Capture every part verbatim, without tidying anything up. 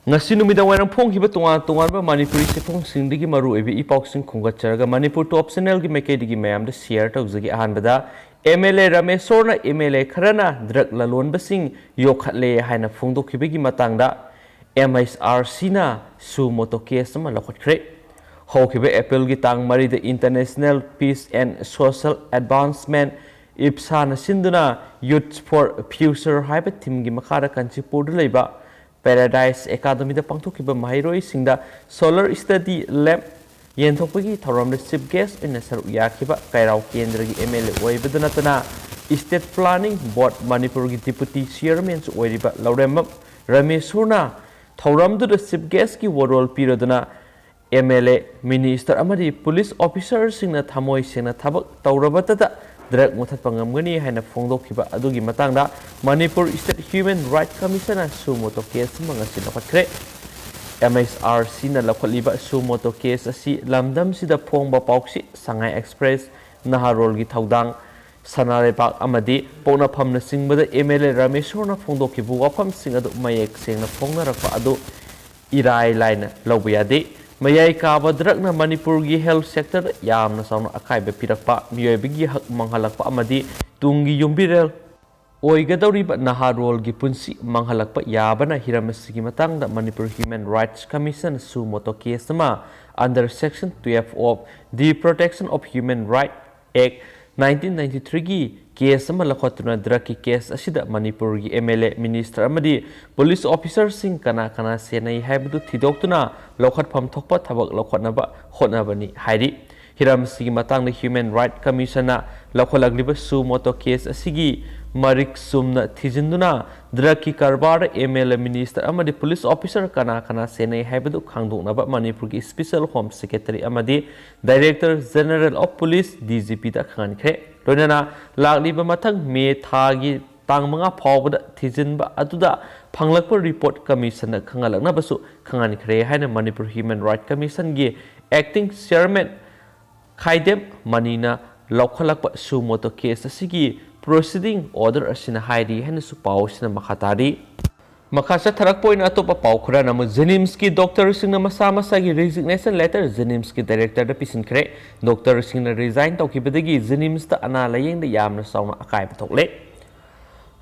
ꯉꯁꯤ ꯅꯨꯃꯤꯗꯥꯡ ꯋꯥꯏꯔꯝ ꯐꯣꯡꯈꯤꯕ ꯇꯣꯉꯥꯟ ꯇꯣꯉꯥꯟꯕ ꯃꯅꯤꯄꯨꯔꯤ ꯆꯦꯐꯣꯡꯁꯤꯡꯗꯒꯤ ꯃꯔꯨꯑꯣꯏꯕ ꯏ ꯄꯥꯎꯁꯤꯡ ꯈꯣꯝꯒꯠꯆꯔꯒ ꯃꯅꯤꯄꯨꯔ ꯇꯣꯞ ꯆꯦꯅꯦꯜꯒꯤ ꯃꯥꯏꯀꯩꯗꯒꯤ ꯃꯌꯥꯝꯗ ꯁꯤꯌꯔ ꯇꯧꯖꯒꯦ꯫ ꯑꯍꯥꯟꯕꯗ, ꯑꯦꯝ ꯑꯦꯜ ꯑꯦ ꯔꯥꯃꯦꯁꯣꯔꯅ ꯑꯦꯝ ꯑꯦꯜ ꯑꯦ ꯈꯔꯅ ꯗ꯭ꯔꯒ ꯂꯂꯣꯟꯕꯁꯤꯡ ꯌꯣꯛꯈꯠꯂꯦ ꯍꯥꯏꯅ ꯐꯣꯡꯗꯣꯛꯈꯤꯕꯒꯤ ꯃꯇꯥꯡꯗ ꯑꯦꯝ ꯑꯩꯆ ꯑꯥꯔ ꯁꯤꯅ ꯁꯨ ꯃꯣꯇꯣ ꯀꯦꯁ ꯑꯃ ꯂꯧꯈꯠꯈ꯭ꯔꯦ꯫ ꯍꯧꯈꯤꯕ ꯑꯦꯄ꯭ꯔꯤꯜꯒꯤ ꯇꯥꯡ ꯃꯔꯤꯗ International Peace and Social Advancement, ꯏꯞꯁꯥꯅ ꯁꯤꯟꯗꯨꯅ Youth for Future ꯍꯥꯏꯕ ꯊꯤꯝꯒꯤ ꯃꯈꯥꯗ ꯀꯥꯟꯆꯤꯄꯨꯔꯗ ꯂꯩꯕ ꯄꯦꯔꯥꯗꯥꯏꯁ ꯑꯦꯀꯥꯗꯃꯤꯗ ꯄꯥꯡꯊꯣꯛꯈꯤꯕ ꯃꯍꯩꯔꯣꯏꯁꯤꯡꯗ ꯁꯣꯂꯔ ꯁ꯭ꯇꯗꯤ ꯂꯦꯝꯞ ꯌꯦꯟꯊꯣꯛꯄꯒꯤ ꯊꯧꯔꯝꯗ ꯆꯤꯐ ꯒꯦꯁ ꯑꯣꯏꯅ ꯁꯔꯨꯛ ꯌꯥꯈꯤꯕ ꯀꯩꯔꯥꯎ ꯀꯦꯟꯗ꯭ꯔꯒꯤ ꯑꯦꯝ ꯑꯦꯜ ꯑꯦ ꯑꯣꯏꯕꯗ ꯅꯠꯇꯅ ꯏꯁꯇꯦꯠ ꯄ꯭ꯂꯥꯅꯤꯡ ꯕꯣꯔꯗ ꯃꯅꯤꯄꯨꯔꯒꯤ ꯗꯤꯄꯨꯇꯤ ꯆꯤꯌꯔꯃꯦꯟꯁꯨ ꯑꯣꯏꯔꯤꯕ ꯂꯧꯔꯦꯝꯕꯝ ꯔꯥꯃꯦꯁꯣꯔꯅ ꯊꯧꯔꯝꯗꯨꯗ ꯆꯤꯐ ꯒꯦꯁꯀꯤ ꯋꯥꯔꯣꯜ ꯄꯤꯔꯗꯨꯅ ꯑꯦꯝ ꯑꯦꯜ ꯑꯦ, ꯃꯤꯅꯤꯁꯇꯔ ꯑꯃꯗꯤ ꯄꯨꯂꯤꯁ ꯑꯣꯐꯤꯁꯥꯔꯁꯤꯡꯅ ꯊꯃꯣꯏ ꯁꯦꯡꯅ ꯊꯕꯛ ꯇꯧꯔꯕꯇꯗ ꯗ꯭ꯔꯒ ꯃꯨꯊꯠꯄ ꯉꯝꯒꯅꯤ ꯍꯥꯏꯅ ꯐꯣꯡꯗꯣꯛꯈꯤꯕ ꯑꯗꯨꯒꯤ ꯃꯇꯥꯡꯗ ꯃꯅꯤꯄꯨꯔ ꯏꯁꯇꯦꯠ ꯍ꯭ꯌꯨꯃꯦꯟ ꯔꯥꯏꯠ ꯀꯃꯤꯁꯟꯅ ꯁꯨ ꯃꯣꯇꯣ ꯀꯦꯁ ꯑꯃ ꯉꯁꯤ ꯂꯧꯈꯠꯈ꯭ꯔꯦ꯫ ꯑꯦꯝ ꯑꯩꯆ ꯑꯥꯔ ꯁꯤꯅ ꯂꯧꯈꯠꯂꯤꯕ ꯁꯨ ꯃꯣꯇꯣ ꯀꯦꯁ ꯑꯁꯤ ꯂꯝꯗꯝꯁꯤꯗ ꯐꯣꯡꯕ ꯄꯥꯎꯆꯦ, ꯁꯉꯥꯏ ꯑꯦꯛꯁꯄ꯭ꯔꯦꯁ, ꯅꯍꯥꯔꯣꯜꯒꯤ ꯊꯧꯗꯥꯡ, ꯁꯅꯥ ꯂꯩꯕꯥꯛ ꯑꯃꯗꯤ ꯄꯣꯛꯅꯐꯝꯅꯆꯤꯡꯕꯗ ꯑꯦꯝ ꯑꯦꯜ ꯑꯦ ꯔꯥꯃꯦꯁꯣꯔꯅ ꯐꯣꯡꯗꯣꯛꯈꯤꯕ ꯋꯥꯐꯝꯁꯤꯡ ꯑꯗꯨ ꯃꯌꯦꯛ ꯁꯦꯡꯅ ꯐꯣꯡꯅꯔꯛꯄ ꯑꯗꯨ ꯏꯔꯥꯏ ꯂꯥꯏꯅ ꯂꯧꯕ ꯌꯥꯗꯦ꯫ ꯃꯌꯥꯏ ꯀꯥꯕ ꯗ꯭ꯔꯒꯅ ꯃꯅꯤꯄꯨꯔꯒꯤ ꯍꯦꯜꯊ ꯁꯦꯛꯇꯔꯗ ꯌꯥꯝꯅ ꯆꯥꯎꯅ ꯑꯀꯥꯏꯕ ꯄꯤꯔꯛꯄ, ꯃꯤꯑꯣꯏꯕꯒꯤ ꯍꯛ ꯃꯥꯡꯍꯜꯂꯛꯄ ꯑꯃꯗꯤ ꯇꯨꯡꯒꯤ ꯌꯨꯝꯕꯤꯔꯦꯜ ꯑꯣꯏꯒꯗꯧꯔꯤꯕ ꯅꯍꯥꯔꯣꯜꯒꯤ ꯄꯨꯟꯁꯤ ꯃꯥꯡꯍꯜꯂꯛꯄ ꯌꯥꯕꯅ ꯍꯤꯔꯝ ꯑꯁꯤꯒꯤ ꯃꯇꯥꯡꯗ ꯃꯅꯤꯄꯨꯔ ꯍ꯭ꯌꯨꯃꯦꯟ ꯔꯥꯏꯠꯁ ꯀꯃꯤꯁꯟ ꯁꯨ ꯃꯣꯇꯣ ꯀꯦꯁ ꯑꯃ under section twelve of the Protection of Human Right Act nineteen ninety-three ꯒꯤ ꯀꯦꯁ ꯑꯃ ꯂꯧꯈꯠꯇꯨꯅ ꯗ꯭ꯔꯒꯀꯤ ꯀꯦꯁ ꯑꯁꯤꯗ ꯃꯅꯤꯄꯨꯔꯒꯤ ꯑꯦꯝ ꯑꯦꯜ ꯑꯦ, ꯃꯤꯅꯤꯁꯇꯔ ꯑꯃꯗꯤ ꯄꯨꯂꯤꯁ ꯑꯣꯐꯤꯁꯥꯔꯁꯤꯡ ꯀꯅꯥ ꯀꯅꯥ ꯆꯦꯟꯅꯩ ꯍꯥꯏꯕꯗꯨ ꯊꯤꯗꯣꯛꯇꯨꯅ ꯂꯧꯈꯠꯐꯝ ꯊꯣꯛꯄ ꯊꯕꯛ ꯂꯧꯈꯠꯅꯕ ꯍꯣꯠꯅꯕꯅꯤ ꯍꯥꯏꯔꯤ꯫ ꯍꯤꯔꯝꯁꯤꯒꯤ ꯃꯇꯥꯡꯗ ꯍ꯭ꯌꯨꯃꯦꯟ ꯔꯥꯏꯠ ꯀꯃꯤꯁꯟꯅ ꯂꯧꯈꯠꯂꯛꯂꯤꯕ ꯁꯨ ꯃꯣꯇꯣ ꯀꯦꯁ ꯑꯁꯤꯒꯤ ꯃꯔꯤꯛ ꯆꯨꯝꯅ ꯊꯤꯖꯤꯟꯗꯨꯅ ꯗ꯭ꯔꯒꯀꯤ ꯀꯔꯕꯥꯔꯗ ꯑꯦꯝ ꯑꯦꯜ ꯑꯦ, ꯃꯤꯅꯤꯁꯇꯔ ꯑꯃꯗꯤ ꯄꯨꯂꯤꯁ ꯑꯣꯐꯤꯁꯥꯔ ꯀꯅꯥ ꯀꯅꯥ ꯆꯦꯟꯅꯩ ꯍꯥꯏꯕꯗꯨ ꯈꯪꯗꯣꯛꯅꯕ ꯃꯅꯤꯄꯨꯔꯒꯤ ꯏꯁꯄꯤꯁꯦꯜ ꯍꯣꯝ ꯁꯦꯀ꯭ꯔꯦꯇꯔꯤ ꯑꯃꯗꯤ director general of police, D G ꯄꯤꯗ ꯈꯪꯍꯟꯈ꯭ꯔꯦ꯫ ꯂꯣꯏꯅꯅ ꯂꯥꯛꯂꯤꯕ ꯃꯊꯪ ꯃꯦ ꯊꯥꯒꯤ ꯇꯥꯡ ꯃꯉꯥ ꯐꯥꯎꯕꯗ ꯊꯤꯖꯤꯟꯕ ꯑꯗꯨꯗ ꯐꯪꯂꯛꯄ ꯔꯤꯄꯣꯔꯠ ꯀꯃꯤꯁꯟꯗ ꯈꯪꯍꯜꯂꯛꯅꯕꯁꯨ ꯈꯪꯍꯟꯈ꯭ꯔꯦ ꯍꯥꯏꯅ ꯃꯅꯤꯄꯨꯔ ꯍ꯭ꯌꯨꯃꯦꯟ ꯔꯥꯏꯠ ꯀꯃꯤꯁꯟꯒꯤ ꯑꯦꯛꯇꯤꯡ ꯆꯤꯌꯔꯃꯦꯟ ꯈꯥꯏꯗꯦꯝ ꯃꯅꯤꯅ ꯂꯧꯈꯠꯂꯛꯄ ꯁꯨ ꯃꯣꯇꯣ ꯀꯦꯁ ꯑꯁꯤꯒꯤ ꯄ꯭ꯔꯣꯁꯤꯗꯤꯡ ꯑꯣꯔꯗꯔ ꯑꯁꯤꯅ ꯍꯥꯏꯔꯤ ꯍꯥꯏꯅꯁꯨ ꯄꯥꯎ ꯑꯁꯤꯅ ꯃꯈꯥ ꯇꯥꯔꯤ꯫ ꯃꯈꯥ ꯆꯠꯊꯔꯛꯄ ꯑꯣꯏꯅ ꯑꯇꯣꯞꯄ ꯄꯥꯎ ꯈꯔꯅ ꯑꯃꯨꯛ JNIMSꯀꯤ doctorꯁꯤꯡꯅ ꯃꯁꯥ ꯃꯁꯥꯒꯤ resignation letter JNIMSꯀꯤ directorꯗ ꯄꯤꯁꯤꯟꯈ꯭ꯔꯦ꯫ Doctorꯁꯤꯡꯅ resign ꯇꯧꯈꯤꯕꯗꯒꯤ JNIMSꯇ ꯑꯅꯥ ꯂꯥꯌꯦꯡꯗ ꯌꯥꯝꯅ ꯆꯥꯎꯅ ꯑꯀꯥꯏꯕ ꯊꯣꯛꯂꯦ꯫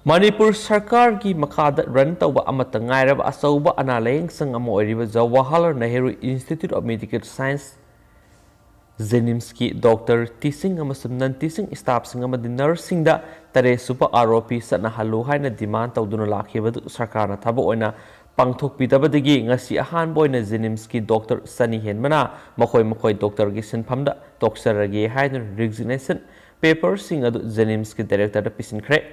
ꯃꯅꯤꯄꯨꯔ ꯁꯔꯀꯥꯔꯒꯤ ꯃꯈꯥꯗ run ꯇꯧꯕ ꯑꯃꯠꯇ ꯉꯥꯏꯔꯕ ꯑꯆꯧꯕ ꯑꯅꯥ ꯂꯥꯌꯦꯡ ꯁꯪ ꯑꯃ ꯑꯣꯏꯔꯤꯕ Jawaharlal Nehru Institute of Medical Science JNIMSꯀꯤ doctor, teaching ꯑꯃꯁꯨꯡ non teaching staffꯁꯤꯡ ꯑꯃꯗꯤ nurseꯁꯤꯡꯗ ꯇꯔꯦꯠ ꯁꯨꯕ ROP ꯆꯠꯅꯍꯜꯂꯨ ꯍꯥꯏꯅ demand ꯇꯧꯗꯨꯅ ꯂꯥꯛꯈꯤꯕꯗꯨ ꯁꯔꯀꯥꯔꯅ ꯊꯕꯛ ꯑꯣꯏꯅ ꯄꯥꯡꯊꯣꯛꯄꯤꯗꯕꯗꯒꯤ ꯉꯁꯤ ꯑꯍꯥꯟꯕ ꯑꯣꯏꯅ JNIMSꯀꯤ doctor ꯆꯅꯤ ꯍꯦꯟꯕꯅ ꯃꯈꯣꯏ ꯃꯈꯣꯏ doctorꯒꯤ ꯁꯤꯟꯐꯝꯗ ꯇꯣꯛꯆꯔꯒꯦ ꯍꯥꯏꯗꯨꯅ resignation paperꯁꯤꯡ ꯑꯗꯨ JNIMSꯀꯤ directorꯗ ꯄꯤꯁꯤꯟꯈ꯭ꯔꯦ꯫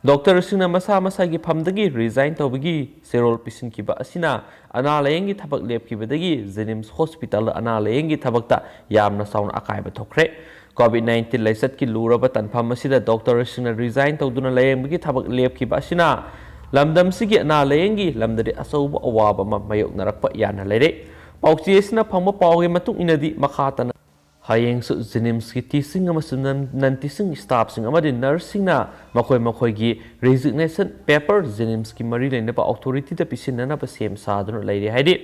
Doctorꯁꯤꯡꯅ ꯃꯁꯥ ꯃꯁꯥꯒꯤ ꯐꯝꯗꯒꯤ resign ꯇꯧꯕꯒꯤ ꯆꯦꯔꯣꯜ ꯄꯤꯁꯤꯟꯈꯤꯕ ꯑꯁꯤꯅ ꯑꯅꯥ ꯂꯥꯌꯦꯡꯒꯤ ꯊꯕꯛ ꯂꯦꯞꯈꯤꯕꯗꯒꯤ JNIMS hospitalꯗ ꯑꯅꯥ ꯂꯥꯌꯦꯡꯒꯤ ꯊꯕꯛꯇ ꯌꯥꯝꯅ ꯆꯥꯎꯅ ꯑꯀꯥꯏꯕ ꯊꯣꯛꯈ꯭ꯔꯦ꯫ COVID nineteen ꯂꯥꯏꯆꯠꯀꯤ ꯂꯨꯔꯕ ꯇꯥꯟꯐꯝ ꯑꯁꯤꯗ doctorꯁꯤꯡꯅ resign ꯇꯧꯗꯨꯅ ꯂꯥꯌꯦꯡꯕꯒꯤ ꯊꯕꯛ ꯂꯦꯞꯈꯤꯕ ꯑꯁꯤꯅ ꯂꯝꯗꯝꯁꯤꯒꯤ ꯑꯅꯥ ꯂꯥꯌꯦꯡꯒꯤ ꯂꯝꯗꯗꯤ ꯑꯆꯧꯕ ꯑꯋꯥꯕ ꯑꯃ ꯃꯥꯌꯣꯛꯅꯔꯛꯄ ꯌꯥꯅ ꯂꯩꯔꯦ꯫ ꯄꯥꯎꯆꯦ ꯑꯁꯤꯅ ꯐꯪꯕ ꯄꯥꯎꯒꯤ ꯃꯇꯨꯡ ꯏꯟꯅꯗꯤ ꯃꯈꯥ ꯇꯥꯅ ꯍꯌꯦꯡꯁꯨ JNIMSꯀꯤ teaching ꯑꯃꯁꯨꯡ non teaching staffꯁꯤꯡ ꯑꯃꯗꯤ nurseꯁꯤꯡꯅ ꯃꯈꯣꯏ ꯃꯈꯣꯏꯒꯤ resignation paper JNIMSꯀꯤ ꯃꯔꯤ ꯂꯩꯅꯕ authorityꯗ ꯄꯤꯁꯤꯟꯅꯅꯕ ꯁꯦꯝ ꯁꯥꯗꯨꯅ ꯂꯩꯔꯤ ꯍꯥꯏꯔꯤ꯫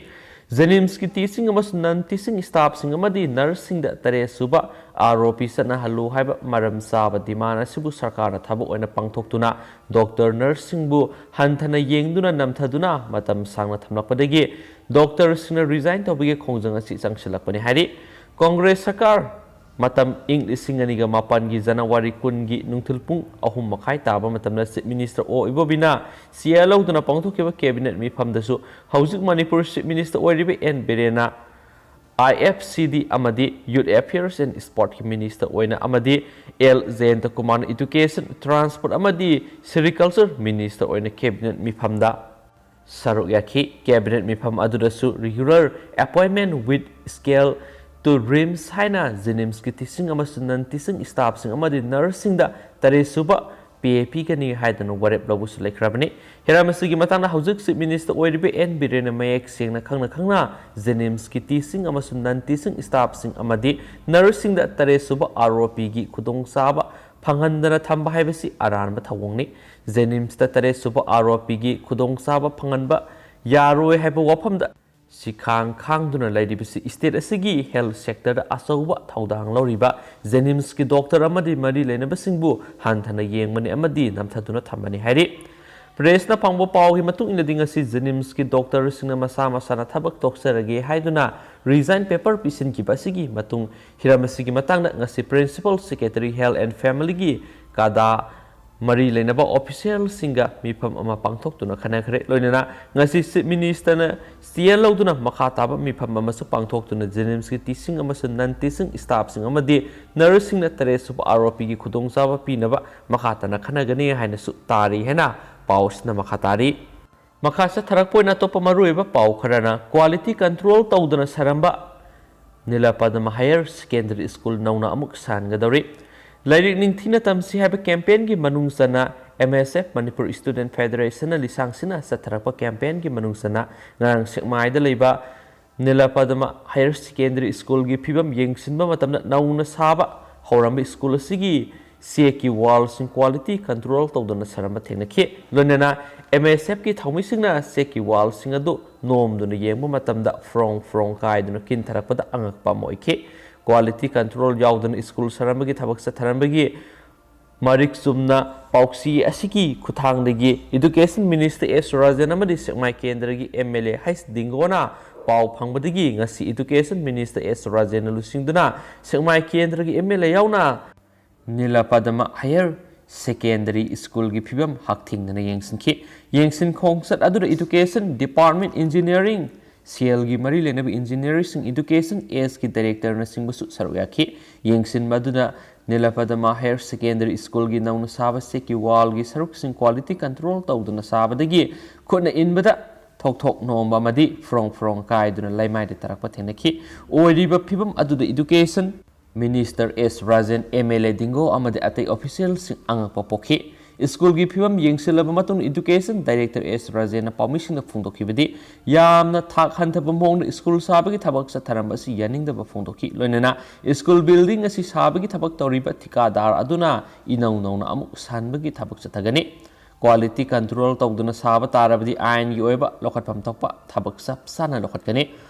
JNIMSꯀꯤ teaching ꯑꯃꯁꯨꯡ non teaching staffꯁꯤꯡ ꯑꯃꯗꯤ nurseꯁꯤꯡꯗ ꯇꯔꯦꯠ ꯁꯨꯕ ROP ꯆꯠꯅꯍꯜꯂꯨ ꯍꯥꯏꯕ ꯃꯔꯝ ꯆꯥꯕ demand ꯑꯁꯤꯕꯨ ꯁꯔꯀꯥꯔꯅ ꯊꯕꯛ ꯑꯣꯏꯅ ꯄꯥꯡꯊꯣꯛꯇꯨꯅ doctor, nurseꯁꯤꯡꯕꯨ ꯍꯟꯊꯅ ꯌꯦꯡꯗꯨꯅ ꯅꯝꯊꯗꯨꯅ ꯃꯇꯝ ꯁꯥꯡꯅ ꯊꯝꯂꯛꯄꯗꯒꯤ doctorꯁꯤꯡꯅ resign ꯇꯧꯕꯒꯤ ꯈꯣꯡꯖꯪ ꯑꯁꯤ ꯆꯪꯁꯤꯜꯂꯛꯄꯅꯤ ꯍꯥꯏꯔꯤ꯫ ꯀꯣꯡꯒ꯭ꯔꯦꯁ ꯁꯔꯀꯥꯔ ꯃꯇꯝ ꯏꯪ ꯂꯤꯁꯤꯡ ꯑꯅꯤꯒ ꯃꯥꯄꯟꯒꯤ ꯖꯅꯋꯥꯔꯤ ꯀꯨꯟꯒꯤ ꯅꯨꯡꯊꯤꯜ ꯄꯨꯡ ꯑꯍꯨꯝ ꯃꯈꯥꯏ ꯇꯥꯕ ꯃꯇꯝꯗ Chief Minister ꯑꯣ ꯏꯕꯣꯕꯤꯅ ꯆꯦꯌꯔ ꯂꯧꯗꯨꯅ ꯄꯥꯡꯊꯣꯛꯈꯤꯕ cabinet ꯃꯤꯐꯝꯗꯁꯨ ꯍꯧꯖꯤꯛ ꯃꯅꯤꯄꯨꯔ Chief Minister ꯑꯣꯏꯔꯤꯕ ꯑꯦꯟ ꯕꯤꯔꯦꯟꯅ IFCD ꯑꯃꯗꯤ Youth Affairs and Sportꯀꯤ Minister ꯑꯣꯏꯅ ꯑꯃꯗꯤ ꯑꯦꯜ ꯖꯌꯟꯇ ꯀꯨꯃꯥꯔꯅ Education, Transport ꯑꯃꯗꯤ Sericulture Minister ꯑꯣꯏꯅ cabinet ꯃꯤꯐꯝꯗ ꯁꯔꯨꯛ ꯌꯥꯈꯤ꯫ Cabinet ꯃꯤꯐꯝ ꯑꯗꯨꯗꯁꯨ regular appointment with scale to RIMS ꯍꯥꯏꯅ JNIMSꯀꯤ teaching ꯑꯃꯁꯨꯡ non teaching staffꯁꯤꯡ ꯑꯃꯗꯤ nurseꯁꯤꯡꯗ ꯇꯔꯦꯠ ꯁꯨꯕ pay ꯄꯤꯒꯅꯤ ꯍꯥꯏꯗꯨꯅ ꯋꯥꯔꯦꯞ ꯂꯧꯕꯁꯨ ꯂꯩꯈ꯭ꯔꯕꯅꯤ꯫ ꯍꯤꯔꯝ ꯑꯁꯤꯒꯤ ꯃꯇꯥꯡꯗ ꯍꯧꯖꯤꯛ Chief Minister ꯑꯣꯏꯔꯤꯕ ꯑꯦꯟ ꯕꯤꯔꯦꯟꯅ ꯃꯌꯦꯛ ꯁꯦꯡꯅ ꯈꯪꯅ ꯈꯪꯅ JNIMSꯀꯤ teaching ꯑꯃꯁꯨꯡ non teaching staffꯁꯤꯡ ꯑꯃꯗꯤ nurseꯁꯤꯡꯗ ꯇꯔꯦꯠ ꯁꯨꯕ ROPꯒꯤ ꯈꯨꯗꯣꯡꯆꯥꯕ ꯐꯪꯍꯟꯗꯅ ꯊꯝꯕ ꯍꯥꯏꯕꯁꯤ ꯑꯔꯥꯟꯕ ꯊꯧꯑꯣꯡꯅꯤ꯫ ꯖꯦꯅꯤꯝꯁꯇ ꯇꯔꯦꯠ ꯁꯨꯕ ꯑꯥꯔ ꯑꯣ ꯄꯤꯒꯤ ꯈꯨꯗꯣꯡꯆꯥꯕ ꯐꯪꯍꯟꯕ ꯌꯥꯔꯣꯏ ꯍꯥꯏꯕ ꯋꯥꯐꯝꯗ ꯁꯤꯈꯥꯡ ꯈꯥꯡꯗꯨꯅ ꯂꯩꯔꯤꯕꯁꯤ ꯁ꯭ꯇꯦꯠ ꯑꯁꯤꯒꯤ ꯍꯦꯜꯊ ꯁꯦꯛꯇꯔꯗ ꯑꯆꯧꯕ ꯊꯧꯗꯥꯡ ꯂꯧꯔꯤꯕ ꯖꯦꯅꯤꯝꯁꯀꯤ ꯗꯣꯛꯇꯔ ꯑꯃꯗꯤ ꯃꯔꯤ ꯂꯩꯅꯕꯁꯤꯡꯕꯨ ꯍꯟꯊꯅ ꯌꯦꯡꯕꯅꯤ ꯑꯃꯗꯤ ꯅꯝꯊꯗꯨꯅ ꯊꯝꯕꯅꯤ ꯍꯥꯏꯔꯤ꯫ ꯄ꯭ꯔꯦꯁꯅ ꯐꯪꯕ ꯄꯥꯎꯒꯤ ꯃꯇꯨꯡ ꯏꯟꯅꯗꯤ, ꯉꯁꯤ ꯖꯦꯅꯤꯝꯁꯀꯤ ꯗꯣꯛꯇꯔꯁꯤꯡꯅ ꯃꯁꯥ ꯃꯁꯥꯅ ꯊꯕꯛ ꯇꯣꯛꯆꯔꯒꯦ ꯍꯥꯏꯗꯨꯅ ꯔꯤꯖꯥꯏꯟ ꯄꯦꯄꯔ ꯄꯤꯁꯤꯟꯈꯤꯕ ꯑꯁꯤꯒꯤ ꯃꯇꯨꯡ, ꯍꯤꯔꯝ ꯑꯁꯤꯒꯤ ꯃꯇꯥꯡꯗ ꯉꯁꯤ ꯄ꯭ꯔꯤꯟꯁꯤꯄꯜ ꯁꯦꯀ꯭ꯔꯦꯇꯔꯤ ꯍꯦꯜꯊ ꯑꯦꯟ ꯐꯦꯃꯤꯂꯤꯒꯤ ꯀꯥꯗꯥ ꯃꯔꯤ ꯂꯩꯅꯕ ꯑꯣꯐꯤꯁꯤꯌꯦꯜꯁꯤꯡꯒ ꯃꯤꯐꯝ ꯑꯃ ꯄꯥꯡꯊꯣꯛꯇꯨꯅ ꯈꯟꯅꯈ꯭ꯔꯦ꯫ ꯂꯣꯏꯅꯅ ꯉꯁꯤ ꯆꯤꯐ ꯃꯤꯅꯤꯁꯇꯔꯅ ꯁ꯭ꯇꯦ ꯂꯧꯗꯨꯅ ꯃꯈꯥ ꯇꯥꯕ ꯃꯤꯐꯝ ꯑꯃꯁꯨ ꯄꯥꯡꯊꯣꯛꯇꯨꯅ ꯖꯦꯅꯤꯝꯁꯀꯤ ꯇꯤꯆꯤꯡ ꯑꯃꯁꯨꯡ ꯅꯟ ꯇꯤꯆꯤꯡ ꯁ꯭ꯇꯥꯐꯁꯤꯡ ꯑꯃꯗꯤ ꯅꯔꯁꯁꯤꯡꯅ ꯇꯔꯦꯠ ꯁꯨꯕ ꯑꯥꯔ ꯑꯣ ꯄꯤꯒꯤ ꯈꯨꯗꯣꯡꯆꯥꯕ ꯄꯤꯅꯕ ꯃꯈꯥ ꯇꯥꯅ ꯈꯟꯅꯒꯅꯤ ꯍꯥꯏꯅꯁꯨ ꯇꯥꯔꯤ ꯍꯥꯏꯅ ꯄꯥꯎ ꯑꯁꯤꯅ ꯃꯈꯥ ꯇꯥꯔꯤ꯫ ꯃꯈꯥ ꯆꯠꯊꯔꯛꯄ ꯑꯣꯏꯅ ꯑꯇꯣꯞꯄ ꯃꯔꯨꯑꯣꯏꯕ ꯄꯥꯎ ꯈꯔꯅ, ꯀ꯭ꯋꯥꯂꯤꯇꯤ ꯀꯟꯇ꯭ꯔꯣꯜ ꯇꯧꯗꯅ ꯁꯥꯔꯝꯕ ꯅꯤꯂꯥꯄꯗꯃ ꯍꯥꯌꯔ ꯁꯦꯀꯦꯟꯗꯔꯤ ꯁ꯭ꯀꯨꯜ ꯅꯧꯅ ꯑꯃꯨꯛ ꯁꯥꯍꯟꯒꯗꯧꯔꯤ꯫ ꯂꯥꯏꯔꯤꯛ ꯅꯤꯡꯊꯤꯅ ꯇꯝꯁꯤ ꯍꯥꯏꯕ ꯀꯦꯝꯄꯦꯟꯒꯤ ꯃꯅꯨꯡ ꯆꯟꯅ ꯑꯦꯝ ꯑꯦꯁ ꯑꯦꯐ ꯃꯅꯤꯄꯨꯔ ꯁ꯭ꯇꯨꯗꯦꯟꯠ ꯐꯦꯗꯔꯦꯁꯟꯅ ꯂꯤꯁꯥꯡ ꯁꯤꯟꯅ ꯆꯠꯊꯔꯛꯄ ꯀꯦꯝꯄꯦꯟꯒꯤ ꯃꯅꯨꯡ ꯆꯟꯅ ꯉꯔꯥꯡ ꯁꯦꯛꯃꯥꯏꯗ ꯂꯩꯕ ꯅꯤꯂꯥꯄꯗꯃ ꯍꯥꯌꯔ ꯁꯦꯀꯦꯟꯗꯔꯤ ꯁ꯭ꯀꯨꯜꯒꯤ ꯐꯤꯕꯝ ꯌꯦꯡꯁꯤꯟꯕ ꯃꯇꯝꯗ ꯅꯧꯅ ꯁꯥꯕ ꯍꯧꯔꯝꯕ ꯁ꯭ꯀꯨꯜ ꯑꯁꯤꯒꯤ ꯆꯦꯛꯀꯤ ꯋꯥꯜꯁꯤꯡ ꯀ꯭ꯋꯥꯂꯤꯇꯤ ꯀꯟꯇ꯭ꯔꯣꯜ ꯇꯧꯗꯅ ꯁꯥꯔꯝꯕ ꯊꯦꯡꯅꯈꯤ꯫ ꯂꯣꯏꯅꯅ ꯑꯦꯝ ꯑꯦꯁ ꯑꯦꯐꯀꯤ ꯊꯧꯃꯤꯁꯤꯡꯅ ꯆꯦꯛꯀꯤ ꯋꯥꯜꯁꯤꯡ ꯑꯗꯨ ꯅꯣꯝꯗꯨꯅ ꯌꯦꯡꯕ ꯃꯇꯝꯗ ꯐ꯭ꯔꯣꯡ ꯐ꯭ꯔꯣꯡ ꯀꯥꯏꯗꯨꯅ ꯀꯤꯟꯊꯔꯛꯄꯗ ꯑꯉꯛꯄ ꯑꯃ ꯑꯣꯏꯈꯤ꯫ ꯀ꯭ꯋꯥꯂꯤꯇꯤ ꯀꯟꯇ꯭ꯔꯣꯜ ꯌꯥꯎꯗꯅ ꯁ꯭ꯀꯨꯜ ꯁꯥꯔꯝꯕꯒꯤ ꯊꯕꯛ ꯆꯠꯊꯔꯝꯕꯒꯤ ꯃꯔꯤꯛ ꯆꯨꯝꯅ ꯄꯥꯎꯆꯦ ꯑꯁꯤꯒꯤ ꯈꯨꯠꯊꯥꯡꯗꯒꯤ ꯏꯗꯨꯀꯦꯁꯟ ꯃꯤꯅꯤꯁꯇꯔ ꯑꯦꯁ ꯔꯥꯖꯦꯟ ꯑꯃꯗꯤ ꯁꯦꯛꯃꯥꯏ ꯀꯦꯟꯗ꯭ꯔꯒꯤ ꯑꯦꯝ ꯑꯦꯜ ꯑꯦ ꯍꯩꯁ ꯗꯤꯡꯒꯣꯅ ꯄꯥꯎ ꯐꯪꯕꯗꯒꯤ ꯉꯁꯤ ꯏꯗꯨꯀꯦꯁꯟ ꯃꯤꯅꯤꯁꯇꯔ ꯑꯦꯁ ꯔꯥꯖꯦꯟꯅ ꯂꯨꯆꯤꯡꯗꯨꯅ ꯁꯦꯛꯃꯥꯏ ꯀꯦꯟꯗ꯭ꯔꯒꯤ ꯑꯦꯝ ꯑꯦꯜ ꯑꯦ ꯌꯥꯎꯅ ꯅꯤꯂꯥꯄꯗꯃ ꯍꯥꯌꯔ ꯁꯦꯀꯦꯟꯗꯔꯤ ꯁ꯭ꯀꯨꯜꯒꯤ ꯐꯤꯕꯝ ꯍꯛꯊꯦꯡꯅꯅ ꯌꯦꯡꯁꯤꯟꯈꯤ꯫ ꯌꯦꯡꯁꯤꯟ ꯈꯣꯡꯆꯠ ꯑꯗꯨꯗ ꯏꯗꯨꯀꯦꯁꯟ ꯗꯤꯄꯥꯔꯠꯃꯦꯟ, ꯏꯟꯖꯤꯅꯤꯌꯥꯔꯤꯡ ꯁꯦꯜꯒꯤ ꯃꯔꯤ ꯂꯩꯅꯕ ꯏꯟꯖꯤꯅꯤꯌꯥꯔꯤꯡꯁꯤꯡ, ꯏꯗꯨꯀꯦꯁꯟ ꯑꯦꯁꯀꯤ ꯗꯥꯏꯔꯦꯛꯇꯔꯅꯆꯤꯡꯕꯁꯨ ꯁꯔꯨꯛ ꯌꯥꯈꯤ꯫ ꯌꯦꯡꯁꯤꯟꯕ ꯑꯗꯨꯗ ꯅꯤꯂꯥꯄꯗꯃ ꯍꯥꯌꯔ ꯁꯦꯀꯦꯟꯗꯔꯤ ꯁ꯭ꯀꯨꯜꯒꯤ ꯅꯧꯅ ꯁꯥꯕ ꯆꯦꯛꯀꯤ ꯋꯥꯜꯒꯤ ꯁꯔꯨꯛꯁꯤꯡ ꯀ꯭ꯋꯥꯂꯤꯇꯤ ꯀꯟꯇ꯭ꯔꯣꯜ ꯇꯧꯗꯅ ꯁꯥꯕꯗꯒꯤ ꯈꯨꯠꯅ ꯏꯟꯕꯗ ꯊꯣꯛ ꯊꯣꯛ ꯅꯣꯝꯕ ꯑꯃꯗꯤ ꯐ꯭ꯔꯣꯡ ꯐ꯭ꯔꯣꯡ ꯀꯥꯏꯗꯨꯅ ꯂꯩꯃꯥꯏꯗ ꯇꯥꯔꯛꯄ ꯊꯦꯡꯅꯈꯤ꯫ ꯑꯣꯏꯔꯤꯕ ꯐꯤꯕꯝ ꯑꯗꯨꯗ education minister S Rajen, M L A Dingo ꯑꯃꯗꯤ ꯑꯇꯩ ꯑꯣꯐꯤꯁꯤꯌꯦꯜꯁꯤꯡ ꯑꯉꯛꯄ ꯄꯣꯛꯈꯤ꯫ ꯁ꯭ꯀꯨꯜꯒꯤ ꯐꯤꯕꯝ ꯌꯦꯡꯁꯤꯜꯂꯕ ꯃꯇꯨꯡꯗ Education Director ꯑꯦꯁ ꯔꯥꯖꯦꯟꯅ ꯄꯥꯎꯃꯤꯁꯤꯡꯗ ꯐꯣꯡꯗꯣꯛꯈꯤꯕꯗꯤ ꯌꯥꯝꯅ ꯊꯥꯛ ꯍꯟꯊꯕ ꯃꯑꯣꯡꯗ ꯁ꯭ꯀꯨꯜ ꯁꯥꯕꯒꯤ ꯊꯕꯛ ꯆꯠꯊꯔꯝꯕ ꯑꯁꯤ ꯌꯥꯅꯤꯡꯗꯕ ꯐꯣꯡꯗꯣꯛꯈꯤ꯫ ꯂꯣꯏꯅꯅ ꯁ꯭ꯀꯨꯜ ꯕꯤꯜꯗꯤꯡ ꯑꯁꯤ ꯁꯥꯕꯒꯤ ꯊꯕꯛ ꯇꯧꯔꯤꯕ ꯊꯤꯀꯥꯗꯥꯔ ꯑꯗꯨꯅ ꯏꯅꯧ ꯅꯧꯅ ꯑꯃꯨꯛ ꯁꯥꯍꯟꯕꯒꯤ ꯊꯕꯛ ꯆꯠꯊꯒꯅꯤ꯫ Quality control ꯇꯧꯗꯨꯅ ꯁꯥꯕ ꯇꯥꯔꯕꯗꯤ ꯑꯥꯏꯟꯒꯤ ꯑꯣꯏꯕ ꯂꯧꯈꯠꯐꯝ ꯊꯣꯛꯄ ꯊꯕꯛ ꯆꯞ ꯆꯥꯅ ꯂꯧꯈꯠꯀꯅꯤ꯫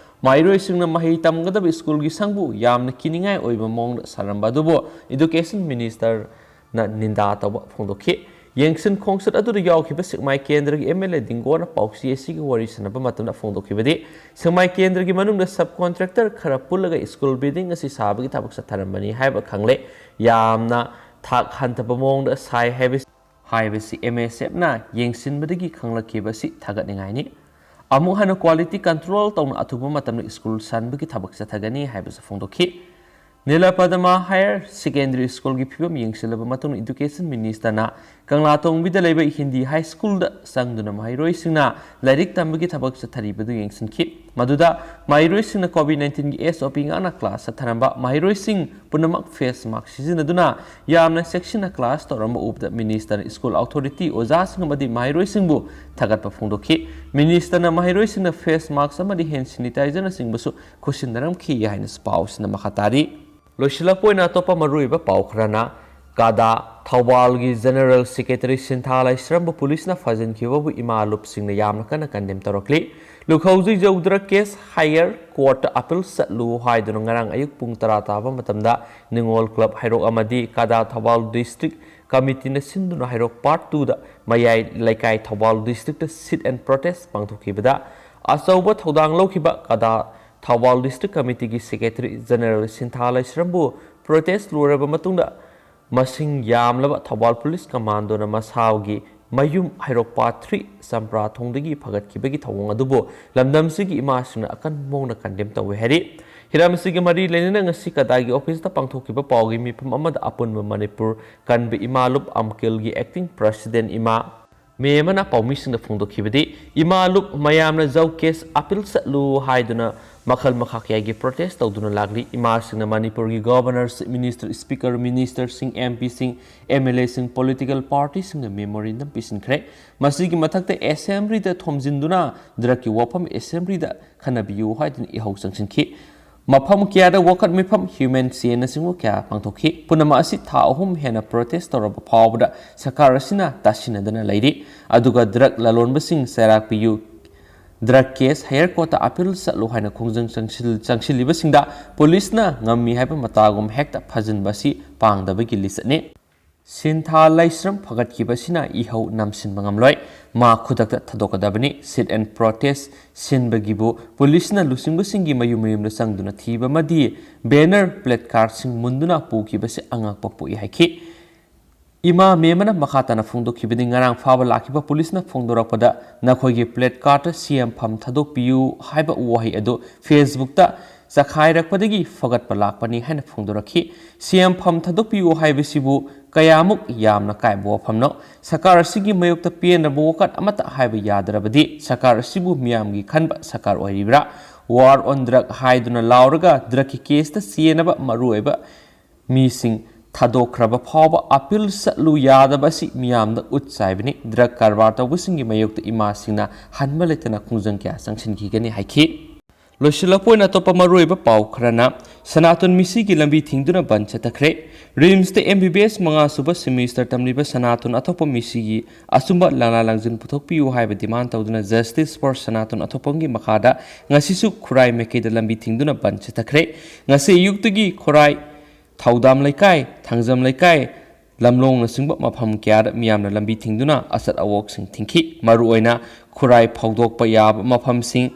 ꯃꯍꯩꯔꯣꯏꯁꯤꯡꯅ ꯃꯍꯩ ꯇꯝꯒꯗꯕ ꯁ꯭ꯀꯨꯜꯒꯤ ꯁꯪꯕꯨ ꯌꯥꯝꯅ ꯀꯤꯅꯤꯡꯉꯥꯏ ꯑꯣꯏꯕ ꯃꯑꯣꯡꯗ ꯁꯥꯔꯝꯕ ꯑꯗꯨꯕꯨ Education Ministerꯅ ꯅꯤꯟꯗꯥ ꯇꯧꯕ ꯐꯣꯡꯗꯣꯛꯈꯤ꯫ ꯌꯦꯡꯁꯤꯟ ꯈꯣꯡꯆꯠ ꯑꯗꯨꯗ ꯌꯥꯎꯈꯤꯕ ꯁꯦꯛꯃꯥꯏ ꯀꯦꯟꯗ꯭ꯔꯒꯤ ꯑꯦꯝ ꯑꯦꯜ ꯑꯦ ꯗꯤꯡꯒꯣꯅ ꯄꯥꯎꯆꯦ ꯑꯁꯤꯒꯤ ꯋꯥꯔꯤ ꯁꯥꯟꯅꯕ ꯃꯇꯝꯗ ꯐꯣꯡꯗꯣꯛꯈꯤꯕꯗꯤ, ꯁꯦꯛꯃꯥꯏ ꯀꯦꯟꯗ꯭ꯔꯒꯤ ꯃꯅꯨꯡꯗ ꯁꯕ ꯀꯣꯟꯇ꯭ꯔꯦꯛꯇꯔ ꯈꯔ ꯄꯨꯜꯂꯒ ꯁ꯭ꯀꯨꯜ ꯕꯤꯜꯗꯤꯡ ꯑꯁꯤ ꯁꯥꯕꯒꯤ ꯊꯕꯛ ꯆꯠꯊꯔꯝꯕꯅꯤ ꯍꯥꯏꯕ ꯈꯪꯂꯦ꯫ ꯌꯥꯝꯅ ꯊꯥꯛ ꯍꯟꯊꯕ ꯃꯑꯣꯡꯗ ꯁꯥꯏ ꯍꯥꯏꯕꯁꯤ ꯍꯥꯏꯕꯁꯤ ꯑꯦꯝ ꯑꯦꯁ ꯑꯦꯐꯅ ꯌꯦꯡꯁꯤꯟꯕꯗꯒꯤ ꯈꯪꯂꯛꯈꯤꯕ ꯑꯁꯤ ꯊꯥꯒꯠꯅꯤꯡꯉꯥꯏꯅꯤ꯫ ꯑꯃꯨꯛ ꯍꯟꯅ quality control ꯇꯧꯅ ꯑꯊꯨꯕ ꯃꯇꯝꯗ ꯁ꯭ꯀꯨꯜ ꯁꯥꯍꯟꯕꯒꯤ ꯊꯕꯛ ꯆꯠꯊꯒꯅꯤ ꯍꯥꯏꯕꯁꯨ ꯐꯣꯡꯗꯣꯛꯈꯤ꯫ ꯅꯤꯂꯄꯗꯃ ꯍꯥꯌꯔ ꯁꯦꯀꯦꯟꯗꯔꯤ ꯁ꯭ꯀꯨꯜꯒꯤ ꯐꯤꯕꯝ ꯌꯦꯡꯁꯤꯜꯂꯕ ꯃꯇꯨꯡꯗ Education Ministerꯅ ꯀꯪꯂꯥꯇꯣꯡꯕꯤꯗ ꯂꯩꯕ ꯍꯤꯟꯗꯤ ꯍꯥꯏ ꯁ꯭ꯀꯨꯜꯗ ꯆꯪꯗꯨꯅ ꯃꯍꯩꯔꯣꯏꯁꯤꯡꯅ ꯂꯥꯏꯔꯤꯛ ꯇꯝꯕꯒꯤ ꯊꯕꯛ ꯆꯠꯊꯔꯤꯕꯗꯨ ꯌꯦꯡꯁꯤꯟꯈꯤ꯫ ꯃꯗꯨꯗ ꯃꯍꯩꯔꯣꯏꯁꯤꯡꯅ ꯀꯣꯚꯤꯗ ꯅꯥꯏꯟꯇꯤꯟꯒꯤ ꯑꯦꯁ ꯑꯣ ꯄꯤ ꯉꯥꯛꯅ ꯀ꯭ꯂꯥꯁ ꯆꯠꯊꯔꯝꯕ ꯃꯍꯩꯔꯣꯏꯁꯤꯡ ꯄꯨꯝꯅꯃꯛ ꯐꯦꯁ ꯃꯥꯛꯁ ꯁꯤꯖꯤꯟꯅꯗꯨꯅ ꯌꯥꯝꯅ ꯆꯦꯛꯁꯤꯟꯅ ꯀ꯭ꯂꯥꯁ ꯇꯧꯔꯝꯕ ꯎꯕꯗ ꯃꯤꯅꯤꯁꯇꯔꯅ ꯁ꯭ꯀꯨꯜ ꯑꯣꯊꯣꯔꯤꯇꯤ, ꯑꯣꯖꯥꯁꯤꯡ ꯑꯃꯗꯤ ꯃꯍꯩꯔꯣꯏꯁꯤꯡꯕꯨ ꯊꯥꯒꯠꯄ ꯐꯣꯡꯗꯣꯛꯈꯤ꯫ ꯃꯤꯅꯤꯁꯇꯔꯅ ꯃꯍꯩꯔꯣꯏꯁꯤꯡꯅ ꯐꯦꯁ ꯃꯥꯛꯁ ꯑꯃꯗꯤ ꯍꯦꯟ ꯁꯦꯅꯤꯇꯥꯏꯖꯔꯅꯆꯤꯡꯕꯁꯨ ꯈꯨꯠꯁꯤꯟꯅꯔꯝꯈꯤ ꯍꯥꯏꯅꯁꯨ ꯄꯥꯎꯁꯤꯅ ꯃꯈꯥ ꯇꯥꯔꯤ꯫ ꯂꯣꯏꯁꯤꯜꯂꯛꯄ ꯑꯣꯏꯅ ꯑꯇꯣꯞꯄ ꯃꯔꯨꯑꯣꯏꯕ ꯄꯥꯎ ꯈꯔꯅ, ꯀꯥꯗꯥ ꯊꯧꯕꯥꯜꯒꯤ ꯖꯦꯅꯔꯦꯜ ꯁꯦꯀ꯭ꯔꯦꯇꯔꯤ ꯁꯤꯟꯊꯥ ꯂꯥꯏꯁ꯭ꯔꯝꯕꯨ ꯄꯨꯂꯤꯁꯅ ꯐꯥꯖꯤꯟꯈꯤꯕꯕꯨ ꯏꯃꯥ ꯂꯨꯞꯁꯤꯡꯅ ꯌꯥꯝꯅ ꯀꯟꯅ ꯀꯟꯗꯦꯝ ꯇꯧꯔꯛꯂꯤ꯫ ꯂꯨꯈꯧꯖꯤꯛ ꯌꯧꯗ꯭ꯔ ꯀꯦꯁ ꯍꯥꯌꯔ ꯀꯣꯔꯠꯇ ꯑꯄꯤꯜ ꯆꯠꯂꯨ ꯍꯥꯏꯗꯨꯅ ꯉꯔꯥꯡ ꯑꯌꯨꯛ ꯄꯨꯡ ꯇꯔꯥ ꯇꯥꯕ ꯃꯇꯝꯗ ꯅꯤꯉꯣꯜ ꯀ꯭ꯂꯕ ꯍꯩꯔꯣꯛ ꯑꯃꯗꯤ ꯀꯥꯗꯥ ꯊꯧꯕꯥꯜ ꯗꯤꯁꯇ꯭ꯔꯤꯛ ꯀꯃꯤꯇꯤꯅ ꯁꯤꯟꯗꯨꯅ ꯍꯩꯔꯣꯛ ꯄꯥꯔꯠ ꯇꯨꯗ Mayai Leikai Thoubal district sit and protest ꯄꯥꯡꯊꯣꯛꯈꯤꯕꯗ ꯑꯆꯧꯕ ꯊꯧꯗꯥꯡ ꯂꯧꯈꯤꯕ ꯀꯥꯗꯥ ꯊꯧꯕꯥꯜ ꯗꯤꯁꯇ꯭ꯔꯤꯛ ꯀꯃꯤꯇꯤꯒꯤ ꯁꯦꯀ꯭ꯔꯦꯇꯔꯤ ꯖꯦꯅꯔꯦꯜ ꯁꯤꯟꯊꯥ ꯂꯩꯁ꯭ꯔꯝꯕꯨ ꯄ꯭ꯔꯣꯇꯦꯁ ꯂꯣꯏꯔꯕ ꯃꯇꯨꯡꯗ ꯃꯁꯤꯡ ꯌꯥꯝꯂꯕ ꯊꯧꯕꯥꯜ ꯄꯨꯂꯤꯁ ꯀꯃꯥꯟꯗꯣꯅ ꯃꯁꯥꯒꯤ ꯃꯌꯨꯝ ꯍꯩꯔꯣꯛ ꯄꯥꯔꯠ ꯊ꯭ꯔꯤ ꯆꯝꯄ꯭ꯔꯥ ꯊꯣꯡꯗꯒꯤ ꯐꯒꯠꯈꯤꯕꯒꯤ ꯊꯧꯑꯣꯡ ꯑꯗꯨꯕꯨ ꯂꯝꯗꯝꯁꯤꯒꯤ ꯏꯃꯥꯁꯤꯡꯅ ꯑꯀꯟꯕ ꯃꯑꯣꯡꯗ ꯀꯟꯗꯦꯝ ꯇꯧꯏ ꯍꯥꯏꯔꯤ꯫ ꯍꯤꯔꯝ ꯑꯁꯤꯒꯤ ꯃꯔꯤ ꯂꯩꯅꯅ ꯉꯁꯤ ꯀꯗꯥꯏꯒꯤ ꯑꯣꯐꯤꯁꯇ ꯄꯥꯡꯊꯣꯛꯈꯤꯕ ꯄꯥꯎꯒꯤ ꯃꯤꯐꯝ ꯑꯃꯗ ꯑꯄꯨꯟꯕ ꯃꯅꯤꯄꯨꯔ ꯀꯟꯕ ꯏꯃꯥ ꯂꯨꯞ ꯑꯝꯀꯤꯜꯒꯤ ꯑꯦꯛꯇꯤꯡ ꯄ꯭ꯔꯁꯤꯗꯦꯟ ꯏꯃꯥ ꯃꯦ ꯑꯃꯅ ꯄꯥꯎꯃꯤꯁꯤꯡꯗ ꯐꯣꯡꯗꯣꯛꯈꯤꯕꯗꯤ, ꯏꯃꯥ ꯂꯨꯞ ꯃꯌꯥꯝꯅ ꯖꯧ ꯀꯦꯁ ꯑꯄꯤꯜ ꯆꯠꯂꯨ ꯍꯥꯏꯗꯨꯅ ꯃꯈꯜ ꯃꯈꯥ ꯀꯌꯥꯒꯤ ꯄ꯭ꯔꯣꯇꯦꯁ ꯇꯧꯗꯨꯅ ꯂꯥꯛꯂꯤ꯫ ꯏꯃꯥꯁꯤꯡꯅ ꯃꯅꯤꯄꯨꯔꯒꯤ ꯒꯣꯚꯔꯅꯔ, ꯆꯤꯐ ꯃꯤꯅꯤꯁꯇꯔ, ꯁ꯭ꯄꯤꯀꯔ, ꯃꯤꯅꯤꯁꯇꯔꯁꯤꯡ, ꯑꯦꯝ ꯄꯤꯁꯤꯡ, ꯑꯦꯝ ꯑꯦꯜ ꯑꯦꯁꯤꯡ, ꯄꯣꯂꯤꯇꯤꯀꯦꯜ ꯄꯥꯔꯇꯤꯁꯤꯡꯗ ꯃꯦꯃꯣꯔꯦꯟꯗꯝ ꯄꯤꯁꯤꯟꯈ꯭ꯔꯦ꯫ ꯃꯁꯤꯒꯤ ꯃꯊꯛꯇ ꯑꯦꯁꯦꯝꯕ꯭ꯂꯤꯗ ꯊꯣꯝꯖꯤꯟꯗꯨꯅ ꯗ꯭ꯔꯒꯀꯤ ꯋꯥꯐꯝ ꯑꯦꯁꯦꯝꯕ꯭ꯂꯤꯗ ꯈꯟꯅꯕꯤꯌꯨ ꯍꯥꯏꯗꯨꯅ ꯏꯍꯧ ꯆꯪꯁꯤꯟꯈꯤ꯫ ꯃꯐꯝ ꯀꯌꯥꯗ ꯋꯥꯀꯠ ꯃꯤꯐꯝ, ꯍ꯭ꯌꯨꯃꯦꯟ ꯆꯦꯟꯅꯆꯤꯡꯕ ꯀꯌꯥ ꯄꯥꯡꯊꯣꯛꯈꯤ꯫ ꯄꯨꯝꯅꯃꯛ ꯑꯁꯤ ꯊꯥ ꯑꯍꯨꯝ ꯍꯦꯟꯅ ꯄ꯭ꯔꯣꯇꯦꯁ ꯇꯧꯔꯕ ꯐꯥꯎꯕꯗ ꯁꯔꯀꯥꯔ ꯑꯁꯤꯅ ꯇꯥꯁꯤꯟꯅꯗꯅ ꯂꯩꯔꯤ꯫ ꯑꯗꯨꯒ ꯗ꯭ꯔꯒ ꯂꯂꯣꯟꯕꯁꯤꯡ ꯆꯩꯔꯥꯛ ꯄꯤꯌꯨ, ꯗ꯭ꯔꯒ ꯀꯦꯁ ꯍꯥꯌꯔ ꯀꯣꯔꯠꯇ ꯑꯄꯤꯜ ꯆꯠꯂꯨ ꯍꯥꯏꯅ ꯈꯣꯡꯖꯪ ꯆꯪꯁꯤꯜ-, ꯆꯪꯁꯤꯜꯂꯤꯕꯁꯤꯡꯗ ꯄꯨꯂꯤꯁꯅ ꯉꯝꯃꯤ ꯍꯥꯏꯕ ꯃꯇꯥꯒꯨꯝ ꯍꯦꯛꯇ ꯐꯥꯖꯤꯟꯕ ꯑꯁꯤ ꯄꯥꯡꯗꯕꯒꯤ ꯂꯤꯆꯠꯅꯤ꯫ ꯁꯤꯟꯊꯥ ꯂꯥꯏꯁ꯭ꯔꯝ ꯐꯒꯠꯈꯤꯕꯁꯤꯅ ꯏꯍꯧ ꯅꯝꯁꯤꯟꯕ ꯉꯝꯂꯣꯏ꯫ ꯃꯥ ꯈꯨꯗꯛꯇ ꯊꯥꯗꯣꯛꯀꯗꯕꯅꯤ꯫ ꯁꯤꯠ ꯑꯦꯟ ꯄ꯭ꯔꯣꯇꯦꯁ ꯁꯤꯟꯕꯒꯤꯕꯨ ꯄꯨꯂꯤꯁꯅ ꯂꯨꯆꯤꯡꯕꯁꯤꯡꯒꯤ ꯃꯌꯨꯝ ꯃꯌꯨꯝꯗ ꯆꯪꯗꯨꯅ ꯊꯤꯕ ꯑꯃꯗꯤ ꯕꯦꯅꯔ, ꯄ꯭ꯂꯦꯀꯥꯔꯗꯁꯤꯡ ꯃꯨꯟꯗꯨꯅ ꯄꯨꯈꯤꯕꯁꯤ ꯑꯉꯛꯄ ꯄꯣꯛꯏ ꯍꯥꯏꯈꯤ꯫ ꯏꯃꯥ ꯃꯦ ꯑꯃꯅ ꯃꯈꯥ ꯇꯥꯅ ꯐꯣꯡꯗꯣꯛꯈꯤꯕꯗꯤ, ꯉꯔꯥꯡ ꯐꯥꯕ ꯂꯥꯛꯈꯤꯕ ꯄꯨꯂꯤꯁꯅ ꯐꯣꯡꯗꯣꯔꯛꯄꯗ, "ꯅꯈꯣꯏꯒꯤ ꯄ꯭ꯂꯦꯀꯥꯔꯗ ꯁꯤ ꯑꯦꯝ ꯐꯝ ꯊꯥꯗꯣꯛꯄꯤꯌꯨ" ꯍꯥꯏꯕ ꯋꯥꯍꯩ ꯑꯗꯨ ꯐꯦꯁꯕꯨꯛꯇ ꯆꯈꯥꯏꯔꯛꯄꯗꯒꯤ ꯐꯒꯠꯄ ꯂꯥꯛꯄꯅꯤ ꯍꯥꯏꯅ ꯐꯣꯡꯗꯣꯔꯛꯈꯤ꯫ ꯁꯤ ꯑꯦꯝ ꯐꯝ ꯊꯥꯗꯣꯛꯄꯤꯌꯨ ꯍꯥꯏꯕꯁꯤꯕꯨ ꯀꯌꯥꯃꯨꯛ ꯌꯥꯝꯅ ꯀꯥꯏꯕ ꯋꯥꯐꯝꯅꯣ? ꯁꯔꯀꯥꯔ ꯑꯁꯤꯒꯤ ꯃꯥꯌꯣꯛꯇ ꯄꯦꯟꯗꯕ ꯋꯥꯀꯠ ꯑꯃꯠꯇ ꯍꯥꯏꯕ ꯌꯥꯗ꯭ꯔꯕꯗꯤ ꯁꯔꯀꯥꯔ ꯑꯁꯤꯕꯨ ꯃꯤꯌꯥꯝꯒꯤ ꯈꯟꯕ ꯁꯔꯀꯥꯔ ꯑꯣꯏꯔꯤꯕ꯭ꯔꯥ? "War on drug" ꯍꯥꯏꯗꯨꯅ ꯂꯥꯎꯔꯒ ꯗ꯭ꯔꯒꯀꯤ ꯀꯦꯁꯇ ꯆꯦꯟꯅꯕ ꯃꯔꯨꯑꯣꯏꯕ ꯃꯤꯁꯤꯡ ꯊꯥꯗꯣꯛꯈ꯭ꯔꯕ ꯐꯥꯎꯕ ꯑꯄꯤꯜ ꯆꯠꯂꯨ ꯌꯥꯗꯕ ꯑꯁꯤ ꯃꯤꯌꯥꯝꯗ ꯎꯠ ꯆꯥꯏꯕꯅꯤ꯫ ꯗ꯭ꯔꯒ ꯀꯔꯕꯥꯔ ꯇꯧꯕꯁꯤꯡꯒꯤ ꯃꯥꯌꯣꯛꯇ ꯏꯃꯥꯁꯤꯡꯅ ꯍꯟꯕ ꯂꯩꯇꯅ ꯈꯣꯡꯖꯪ ꯀꯌꯥ ꯆꯪꯁꯤꯟꯈꯤꯒꯅꯤ ꯍꯥꯏꯈꯤ꯫ ꯂꯣꯏꯁꯤꯜꯂꯛꯄ ꯑꯣꯏꯅ ꯑꯇꯣꯞꯄ ꯃꯔꯨꯑꯣꯏꯕ ꯄꯥꯎ ꯈꯔꯅ, ꯁꯅꯥꯇꯣꯟ ꯃꯤꯁꯤꯒꯤ ꯂꯝꯕꯤ ꯊꯤꯡꯗꯨꯅ ꯕꯟꯗ ꯆꯠꯊꯈ꯭ꯔꯦ꯫ ꯔꯤꯝꯁꯇ ꯑꯦꯝ ꯕꯤ ꯕꯤ ꯑꯦꯁ ꯃꯉꯥ ꯁꯨꯕ ꯁꯦꯃꯤꯁꯇꯔ ꯇꯝꯂꯤꯕ ꯁꯅꯥꯇꯣꯟ ꯑꯊꯣꯛꯄꯝ ꯃꯤꯁꯤꯒꯤ ꯑꯆꯨꯝꯕ ꯂꯥꯂꯥ ꯂꯪꯖꯟ ꯄꯨꯊꯣꯛꯄꯤꯌꯨ ꯍꯥꯏꯕ ꯗꯤꯃꯥꯟ ꯇꯧꯗꯨꯅ Justice for ꯁꯅꯥꯇꯣꯟ ꯑꯊꯣꯛꯄꯝꯒꯤ ꯃꯈꯥꯗ ꯉꯁꯤꯁꯨ ꯈꯨꯔꯥꯏ ꯃꯥꯏꯀꯩꯗ ꯂꯝꯕꯤ ꯊꯤꯡꯗꯨꯅ ꯕꯟꯗ ꯆꯠꯊꯈ꯭ꯔꯦ꯫ ꯉꯁꯤ ꯑꯌꯨꯛꯇꯒꯤ ꯈꯨꯔꯥꯏ ꯊꯧꯗꯥꯝ ꯂꯩꯀꯥꯏ, ꯊꯥꯡꯖꯝ ꯂꯩꯀꯥꯏ, ꯂꯝꯂꯣꯡꯅꯆꯤꯡꯕ ꯃꯐꯝ ꯀꯌꯥꯗ ꯃꯤꯌꯥꯝꯅ ꯂꯝꯕꯤ ꯊꯤꯡꯗꯨꯅ ꯑꯆꯠ ꯑꯋꯣꯛꯁꯤꯡ ꯊꯤꯡꯈꯤ꯫ ꯃꯔꯨꯑꯣꯏꯅ ꯈꯨꯔꯥꯏ ꯐꯥꯎꯗꯣꯛꯄ ꯌꯥꯕ ꯃꯐꯝꯁꯤꯡ,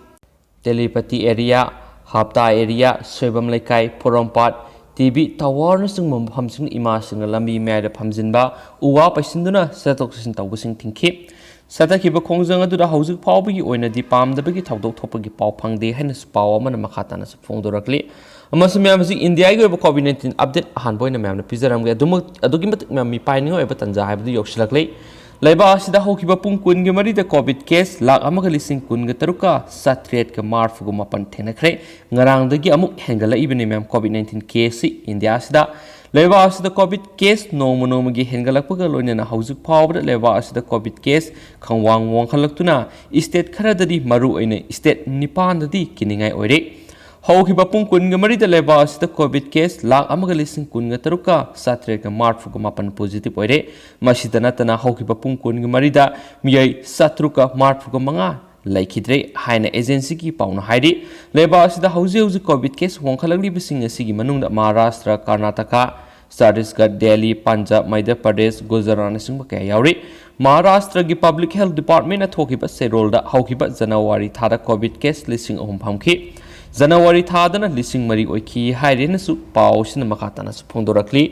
ꯇꯦꯂꯤꯄꯇꯤ ꯑꯦꯔꯤꯌꯥ, ꯍꯞꯇꯥ ꯑꯦꯔꯤꯌꯥ, ꯁꯣꯏꯕꯝ ꯂꯩꯀꯥꯏ, ꯄꯣꯔꯣꯝꯄꯥꯠ, ꯇꯤ ꯚꯤ ꯇꯥꯋꯔꯅꯆꯤꯡꯕ ꯃꯐꯝꯁꯤꯡꯗ ꯏꯃꯥꯁꯤꯡꯅ ꯂꯝꯕꯤ ꯃꯌꯥꯏꯗ ꯐꯝꯖꯤꯟꯕ, ꯎ ꯋꯥ ꯄꯩꯁꯤꯟꯗꯨꯅ ꯆꯠꯊꯣꯛ ꯆꯠꯁꯤꯟ ꯇꯧꯕꯁꯤꯡ ꯊꯤꯡꯈꯤ꯫ ꯆꯠꯊꯈꯤꯕ ꯈꯣꯡꯖꯪ ꯑꯗꯨꯗ ꯍꯧꯖꯤꯛ ꯐꯥꯎꯕꯒꯤ ꯑꯣꯏꯅꯗꯤ ꯄꯥꯝꯗꯕꯒꯤ ꯊꯧꯗꯣꯛ ꯊꯣꯛꯄꯒꯤ ꯄꯥꯎ ꯐꯪꯗꯦ ꯍꯥꯏꯅꯁꯨ ꯄꯥꯎ ꯑꯃꯅ ꯃꯈꯥ ꯇꯥꯅꯁꯨ ꯐꯣꯡꯗꯣꯔꯛꯂꯤ꯫ ꯑꯃꯁꯨꯡ ꯃꯌꯥꯝ, ꯍꯧꯖꯤꯛ ꯏꯟꯗꯤꯌꯥꯒꯤ ꯑꯣꯏꯕ COVID nineteen update ꯑꯍꯥꯟꯕ ꯑꯣꯏꯅ ꯃꯌꯥꯝꯅ ꯄꯤꯖꯔꯝꯒꯦ꯫ ꯑꯗꯨꯃꯛ, ꯑꯗꯨꯛꯀꯤ ꯃꯇꯤꯛ ꯃꯌꯥꯝ ꯃꯤꯄꯥꯏꯅꯤꯡꯉꯥꯏ ꯑꯣꯏꯕ ꯇꯥꯟꯖꯥ ꯍꯥꯏꯕꯗꯨ ꯌꯧꯁꯤꯜꯂꯛꯂꯦ꯫ ꯂꯩꯕꯥꯛ ꯑꯁꯤꯗ ꯍꯧꯈꯤꯕ ꯄꯨꯡ ꯀꯨꯟꯒ ꯃꯔꯤꯗ ꯀꯣꯚꯤꯗ ꯀꯦꯁ ꯂꯥꯈ ꯑꯃꯒ ꯂꯤꯁꯤꯡ ꯀꯨꯟꯒ ꯇꯔꯨꯛꯀ ꯆꯥꯇ꯭ꯔꯦꯠꯀ ꯃꯔꯤꯐꯨꯒ ꯃꯥꯄꯟ ꯊꯦꯡꯅꯈ꯭ꯔꯦ꯫ ꯉꯔꯥꯡꯗꯒꯤ ꯑꯃꯨꯛ ꯍꯦꯟꯒꯠꯂꯛꯏꯕꯅꯤ ꯃꯌꯥꯝ ꯀꯣꯚꯤꯗ ꯅꯥꯏꯟꯇꯤꯟ ꯀꯦꯁꯁꯤ ꯏꯟꯗꯤꯌꯥ ꯑꯁꯤꯗ꯫ ꯂꯩꯕꯥꯛ ꯑꯁꯤꯗ ꯀꯣꯚꯤꯗ ꯀꯦꯁ ꯅꯣꯡꯃ ꯅꯣꯡꯃꯒꯤ ꯍꯦꯟꯒꯠꯂꯛꯄꯒ ꯂꯣꯏꯅꯅ ꯍꯧꯖꯤꯛ ꯐꯥꯎꯕꯗ ꯂꯩꯕꯥꯛ ꯑꯁꯤꯗ ꯀꯣꯚꯤꯗ ꯀꯦꯁ ꯈꯪꯋꯥꯡ ꯋꯥꯡꯈꯠꯂꯛꯇꯨꯅ ꯏꯁꯇꯦꯠ ꯈꯔꯗꯗꯤ, ꯃꯔꯨꯑꯣꯏꯅ ꯏꯁꯇꯦꯠ ꯅꯤꯄꯥꯟꯗꯗꯤ ꯀꯤꯅꯤꯡꯉꯥꯏ ꯑꯣꯏꯔꯦ꯫ ꯍꯧꯈꯤꯕ ꯄꯨꯡ ꯀꯨꯟꯒ ꯃꯔꯤꯗ ꯂꯩꯕꯥꯛ ꯑꯁꯤꯗ ꯀꯣꯚꯤꯗ ꯀꯦꯁ ꯂꯥꯈ ꯑꯃꯒ ꯂꯤꯁꯤꯡ ꯀꯨꯟꯒ ꯇꯔꯨꯛꯀ ꯆꯥꯇ꯭ꯔꯦꯠꯀ ꯃꯔꯤꯐꯨꯒ ꯃꯥꯄꯟ ꯄꯣꯖꯤꯇꯤꯚ ꯑꯣꯏꯔꯦ꯫ ꯃꯁꯤꯗ ꯅꯠꯇꯅ ꯍꯧꯈꯤꯕ ꯄꯨꯡ ꯀꯨꯟꯒ ꯃꯔꯤꯗ ꯃꯤꯑꯣꯏ ꯆꯥꯇ꯭ꯔꯨꯛꯀ ꯃꯔꯤꯐꯨꯒ ꯃꯉꯥ ꯂꯩꯈꯤꯗ꯭ꯔꯦ ꯍꯥꯏꯅ ꯑꯦꯖꯦꯟꯁꯤꯒꯤ ꯄꯥꯎꯅ ꯍꯥꯏꯔꯤ꯫ ꯂꯩꯕꯥꯛ ꯑꯁꯤꯗ ꯍꯧꯖꯤꯛ ꯍꯧꯖꯤꯛ ꯀꯣꯚꯤꯗ ꯀꯦꯁ ꯋꯥꯡꯈꯠꯂꯛꯂꯤꯕꯁꯤꯡ ꯑꯁꯤꯒꯤ ꯃꯅꯨꯡꯗ ꯃꯍꯥꯔꯥꯁꯇ꯭ꯔ, ꯀꯔꯅꯥꯇꯀꯥ, ꯆꯇꯤꯁꯒꯔ, ꯗꯦꯜꯂꯤ, ꯄꯟꯖꯥꯕ, ꯃꯙ꯭ꯌ ꯄ꯭ꯔꯗꯦꯁ, ꯒꯨꯖꯔꯥꯠꯅꯆꯤꯡꯕ ꯀꯌꯥ ꯌꯥꯎꯔꯤ꯫ ꯃꯍꯥꯔꯥꯁꯇ꯭ꯔꯒꯤ ꯄꯕ꯭ꯂꯤꯛ ꯍꯦꯜꯊ ꯗꯤꯄꯥꯔꯠꯃꯦꯟꯅ ꯊꯣꯛꯈꯤꯕ ꯆꯦꯔꯣꯜꯗ ꯍꯧꯈꯤꯕ ꯖꯅꯋꯥꯔꯤ ꯊꯥꯗ ꯀꯣꯚꯤꯗ ꯀꯦꯁ ꯂꯤꯁꯤꯡ ꯑꯍꯨꯝ ꯐꯪꯈꯤ꯫ ꯖꯅꯋꯥꯔꯤ ꯊꯥꯗꯅ ꯂꯤꯁꯤꯡ ꯃꯔꯤ ꯑꯣꯏꯈꯤ ꯍꯥꯏꯔꯦꯅꯁꯨ ꯄꯥꯎ ꯑꯁꯤꯅ ꯃꯈꯥ ꯇꯥꯅꯁꯨ ꯐꯣꯡꯗꯣꯔꯛꯂꯤ꯫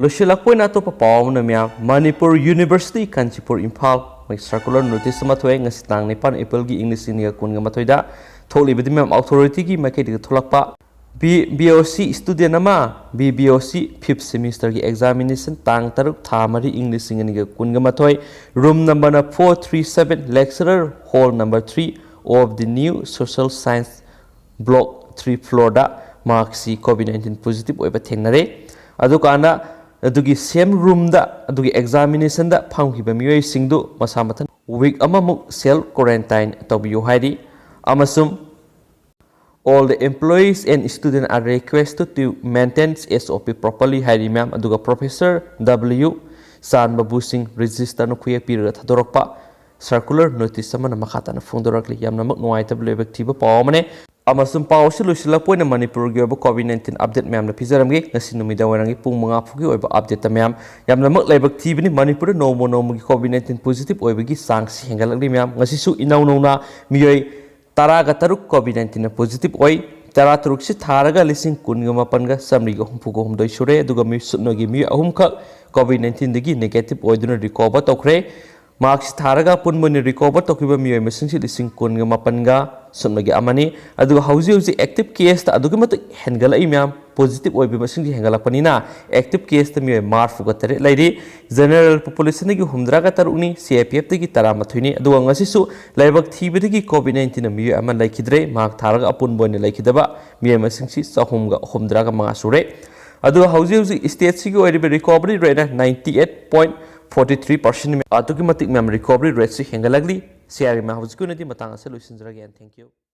ꯂꯣꯏꯁꯤꯜꯂꯛꯄ ꯑꯣꯏꯅ ꯑꯇꯣꯞꯄ ꯄꯥꯎ ꯑꯃꯅ ꯃꯤꯌꯥꯝ ꯃꯅꯤꯄꯨꯔ ꯌꯨꯅꯤꯚꯔꯁꯤꯇꯤ ꯀꯥꯟꯆꯤꯄꯨꯔ ꯏꯝꯐꯥꯜ ꯃꯣꯏ ꯁꯔꯀꯨꯂꯔ ꯅꯣꯇꯤꯁ ꯑꯃ ꯊꯣꯛꯑꯦ꯫ ꯉꯁꯤ ꯇꯥꯡ ꯅꯤꯄꯥꯟ ꯑꯦꯄ꯭ꯔꯤꯜꯒꯤ ꯏꯪ ꯂꯤꯁꯤꯡ ꯑꯅꯤꯒ ꯀꯨꯟꯒ ꯃꯥꯊꯣꯏꯗ ꯊꯣꯛꯂꯤꯕꯗꯤ ꯃꯌꯥꯝ ꯑꯣꯊꯣꯔꯤꯇꯤꯒꯤ ꯃꯥꯏꯀꯩꯗꯒꯤ ꯊꯣꯛꯂꯛꯄ꯫ ꯕꯤ ꯕꯤ ꯑꯣ ꯁꯤ ꯁ꯭ꯇꯨꯗꯦꯟ ꯑꯃ ꯕꯤ ꯕꯤ ꯑꯣ ꯁꯤ ꯐꯤꯐ ꯁꯦꯃꯤꯁꯇꯔꯒꯤ ꯑꯦꯛꯖꯥꯃꯤꯅꯦꯁꯟ ꯇꯥꯡ ꯇꯔꯨꯛ ꯊꯥ ꯃꯔꯤ ꯏꯪ ꯂꯤꯁꯤꯡ ꯑꯅꯤꯒ ꯀꯨꯟꯒ ꯃꯥꯊꯣꯏ, ꯔꯨꯝ ꯅꯝꯕꯔꯅ four three seven, lecturer hall number three of the new social science block three floorꯗ ꯃꯍꯥꯛꯁꯤ ꯀꯣꯚꯤꯗ ꯅꯥꯏꯟꯇꯤꯟ ꯄꯣꯖꯤꯇꯤꯚ ꯑꯣꯏꯕ ꯊꯦꯡꯅꯔꯦ꯫ ꯑꯗꯨꯀꯥꯟꯗ ꯑꯗꯨꯒꯤ ꯁꯦꯝ ꯔꯨꯝꯗ ꯑꯗꯨꯒꯤ ꯑꯦꯛꯖꯥꯃꯤꯅꯦꯁꯟꯗ ꯐꯝꯈꯤꯕ ꯃꯤꯑꯣꯏꯁꯤꯡꯗꯨ ꯃꯁꯥ ꯃꯊꯟ ꯋꯤꯛ ꯑꯃꯃꯨꯛ ꯁꯦꯜꯐ ꯀ꯭ꯋꯥꯔꯦꯟꯇꯥꯏꯟ ꯇꯧꯕꯤꯌꯨ ꯍꯥꯏꯔꯤ꯫ ꯑꯃꯁꯨꯡ all the employees and students are requested to maintain S O P properly ꯍꯥꯏꯔꯤ ꯃꯌꯥꯝ꯫ ꯑꯗꯨꯒ ꯄ꯭ꯔꯣꯐꯦꯁꯔ ꯗꯕ꯭ꯂꯤꯌꯨ ꯆꯥꯟꯕꯕꯨ ꯁꯤꯡ ꯔꯦꯖꯤꯁꯇꯔꯅ ꯈꯨꯌꯦꯛ ꯄꯤꯔꯒ ꯊꯥꯗꯣꯔꯛꯄ ꯁꯔꯀꯨꯂꯔ ꯅꯣꯇꯤꯁ ꯑꯃꯅ ꯃꯈꯥ ꯇꯥꯅ ꯐꯣꯡꯗꯣꯔꯛꯂꯤ꯫ ꯌꯥꯝꯅꯃꯛ ꯅꯨꯡꯉꯥꯏꯇꯕ ꯂꯥꯏꯕꯛ ꯊꯤꯕ ꯄꯥꯎ ꯑꯃꯅꯦ꯫ ꯑꯃꯁꯨꯡ ꯄꯥꯎ ꯑꯁꯤ ꯂꯣꯏꯁꯤꯜꯂꯛꯄ ꯑꯣꯏꯅ ꯃꯅꯤꯄꯨꯔꯒꯤ ꯑꯣꯏꯕ ꯀꯣꯚꯤꯗ ꯅꯥꯏꯟꯇꯤꯟ ꯑꯞꯗꯦꯠ ꯃꯌꯥꯝꯅ ꯄꯤꯖꯔꯝꯒꯦ꯫ ꯉꯁꯤ ꯅꯨꯃꯤꯗꯥꯡ ꯋꯥꯏꯔꯝꯒꯤ ꯄꯨꯡ ꯃꯉꯥ ꯐꯥꯎꯒꯤ ꯑꯣꯏꯕ ꯑꯞꯗꯦꯠꯇ ꯃꯌꯥꯝ ꯌꯥꯝꯅꯃꯛ ꯂꯥꯏꯕꯛ ꯊꯤꯕꯅꯤ꯫ ꯃꯅꯤꯄꯨꯔꯗ ꯅꯣꯡꯃ ꯅꯣꯡꯃꯒꯤ ꯀꯣꯚꯤꯗ ꯅꯥꯏꯟꯇꯤꯟ ꯄꯣꯖꯤꯇꯤꯚ ꯑꯣꯏꯕꯒꯤ ꯆꯥꯡꯁꯤ ꯍꯦꯟꯒꯠꯂꯛꯂꯤ ꯃꯌꯥꯝ꯫ ꯉꯁꯤꯁꯨ ꯏꯅꯧ ꯅꯧꯅ ꯃꯤꯑꯣꯏ ꯇꯔꯥꯒ ꯇꯔꯨꯛ ꯀꯣꯚꯤꯗ ꯅꯥꯏꯟꯇꯤꯟꯅ ꯄꯣꯖꯤꯇꯤꯚ ꯑꯣꯏ꯫ ꯇꯔꯥ ꯇꯔꯨꯛꯁꯤ ꯊꯥꯔꯒ ꯂꯤꯁꯤꯡ ꯀꯨꯟꯒ ꯃꯥꯄꯟꯒ ꯆꯥꯃꯔꯤꯒ ꯍꯨꯝꯐꯨꯒ ꯍꯨꯝꯗꯣꯏ ꯁꯨꯔꯦ꯫ ꯑꯗꯨꯒ ꯃꯤ ꯁꯨꯞꯅꯒꯤ ꯃꯤꯑꯣꯏ ꯑꯍꯨꯝꯈꯛ ꯀꯣꯚꯤꯗ ꯅꯥꯏꯟꯇꯤꯟꯗꯒꯤ ꯅꯦꯒꯦꯇꯤꯚ ꯑꯣꯏꯗꯨꯅ ꯔꯤꯀꯣꯚꯔ ꯇꯧꯈ꯭ꯔꯦ꯫ ꯃꯍꯥꯛꯁꯤ ꯊꯥꯔꯒ ꯑꯄꯨꯟꯕ ꯑꯣꯏꯅ ꯔꯤꯀꯣꯚꯔ ꯇꯧꯈꯤꯕ ꯃꯤꯑꯣꯏ ꯃꯁꯤꯡꯁꯤ ꯂꯤꯁꯤꯡ ꯀꯨꯟꯒ ꯃꯥꯄꯟꯒ ꯁꯨꯞꯅꯒꯤ ꯑꯃꯅꯤ꯫ ꯑꯗꯨꯒ ꯍꯧꯖꯤꯛ ꯍꯧꯖꯤꯛ ꯑꯦꯛꯇꯤꯚ ꯀꯦꯁꯇ ꯑꯗꯨꯛꯀꯤ ꯃꯇꯤꯛ ꯍꯦꯟꯒꯠꯂꯛꯏ ꯃꯌꯥꯝ, positive ꯑꯣꯏꯕ ꯃꯁꯤꯡꯁꯤ ꯍꯦꯟꯒꯠꯂꯛꯄꯅꯤꯅ active caseꯇ ꯃꯤꯑꯣꯏ ꯃꯔꯤꯐꯨꯒ ꯇꯔꯦꯠ ꯂꯩꯔꯤ꯫ General populationꯗꯒꯤ ꯍꯨꯝꯗ꯭ꯔꯥꯒ ꯇꯔꯨꯛꯅꯤ, C I P Fꯇꯒꯤ ꯇꯔꯥꯃꯥꯊꯣꯏꯅꯤ꯫ ꯑꯗꯨꯒ ꯉꯁꯤꯁꯨ ꯂꯥꯏꯕꯛ ꯊꯤꯕꯗꯒꯤ COVID nineteenꯅ ꯃꯤꯑꯣꯏ ꯑꯃ ꯂꯩꯈꯤꯗ꯭ꯔꯦ꯫ ꯃꯍꯥꯛ ꯊꯥꯔꯒ ꯑꯄꯨꯟꯕ ꯑꯣꯏꯅ ꯂꯩꯈꯤꯗꯕ ꯃꯤꯑꯣꯏ ꯃꯁꯤꯡꯁꯤ ꯆꯍꯨꯝꯒ ꯍꯨꯝꯗ꯭ꯔꯥꯒ ꯃꯉꯥ ꯁꯨꯔꯦ꯫ ꯑꯗꯨꯒ ꯍꯧꯖꯤꯛ ꯍꯧꯖꯤꯛ stateꯁꯤꯒꯤ ꯑꯣꯏꯔꯤꯕ recovery rateꯅ ninety eight point forty three percent꯫ ꯑꯗꯨꯛꯀꯤ ꯃꯇꯤꯛ ꯃꯌꯥꯝ recovery rateꯁꯤ ꯍꯦꯟꯒꯠꯂꯛꯂꯤ꯫ ꯁꯤ ꯑꯥꯔ ꯏꯃꯥ ꯍꯧꯖꯤꯛꯀꯤ ꯑꯣꯏꯅꯗꯤ ꯃꯇꯥꯡ ꯑꯁꯤ ꯂꯣꯏꯁꯤꯟꯖꯔꯒꯦ꯫ And thank you꯫